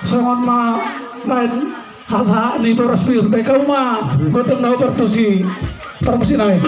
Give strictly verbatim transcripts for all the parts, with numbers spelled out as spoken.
Songon ma lain hasa ni boras pir, tai hamu ma gondang na ubar tu si parmusik nami.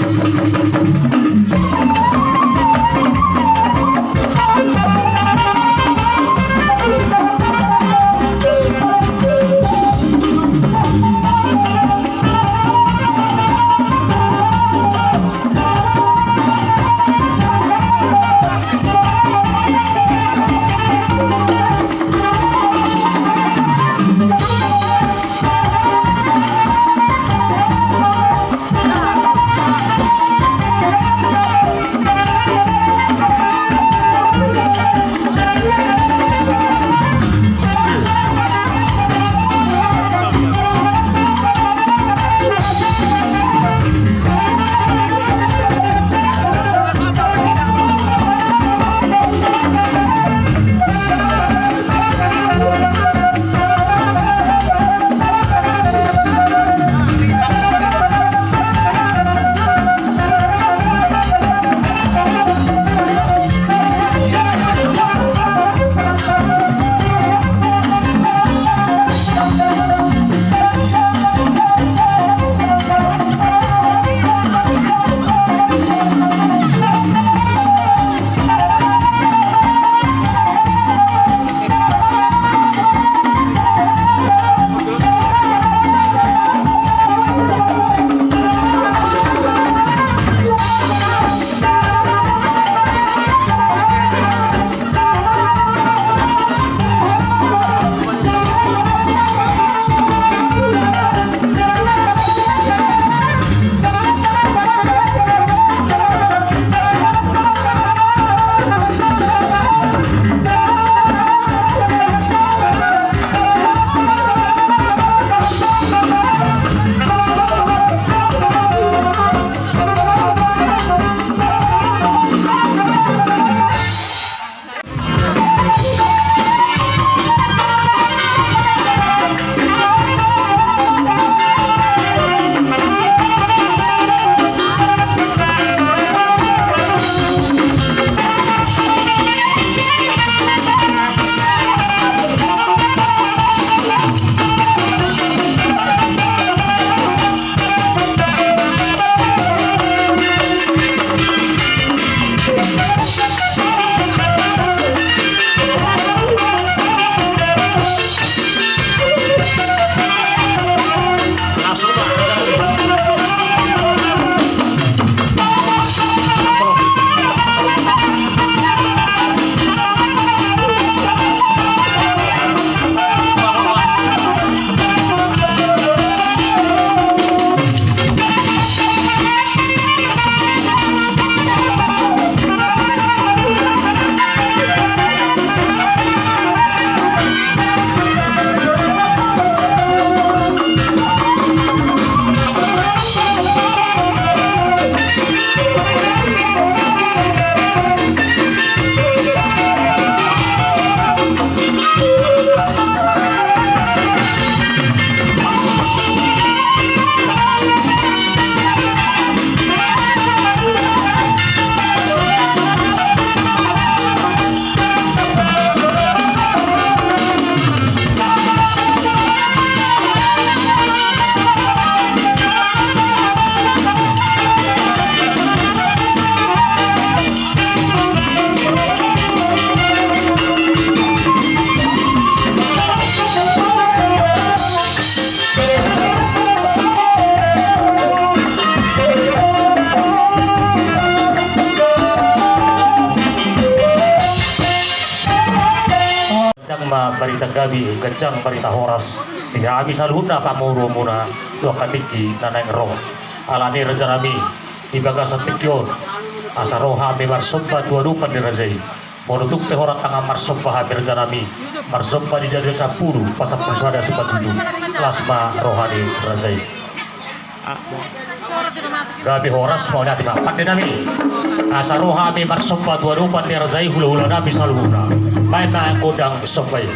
Ganjang ma barita gabe, ganjang barita horas di hami saluhutna pamoruonmuna tu angka tingki na naeng ro. Alani rajanami, di bagasan tingki on, asa ro hami marsomba tu adopan ni raja i. Molo tung pe horas tangan marsomba hami rajanami, marsomba di dua dua sampulu, pasampulu sada sumba tujuh. Las ma roha ni raja i. Gabe horas ma, ate ma pandenami. Asa ro hami marsomba tu adopan ni raja i, hulahulanami saluhutna. Baen ma gondang somba i.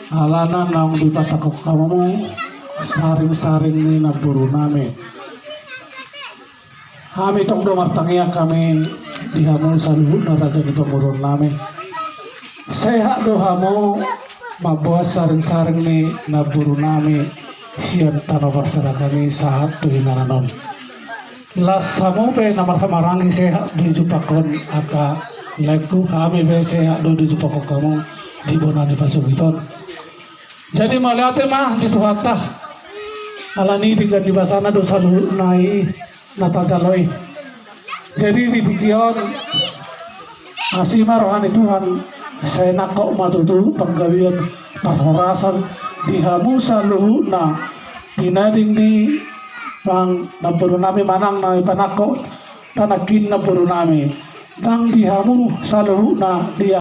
Alana naung dipatangkok hamu saring-saring ni namboru nami. Hami tong do martangiang hami di hamu saluhutna raja ni pamoruon nami. Sehat do hamu mamboan saring-saring ni namboru nami sian tano parserahan i sahat tu inganan on. Las hamu pe na marhahamaranggi sehat do dijumpangkon angka laengku, hami pe sehat do dijumpangkon hamu di bona ni pasogit on. Jadi mauliate ma di Tuhanta. Alani denggan ni basana do saluhutna i na tajalo i. Jadi di tingki on asi ma roha ni Tuhan, sai nangkok ma tutu panggabean parhorasan di hamu saluhutna. Di na denggan ni manang namboru nami manang na ipanangkok tanangkin namboru nami. Nang di hamu saluhutna di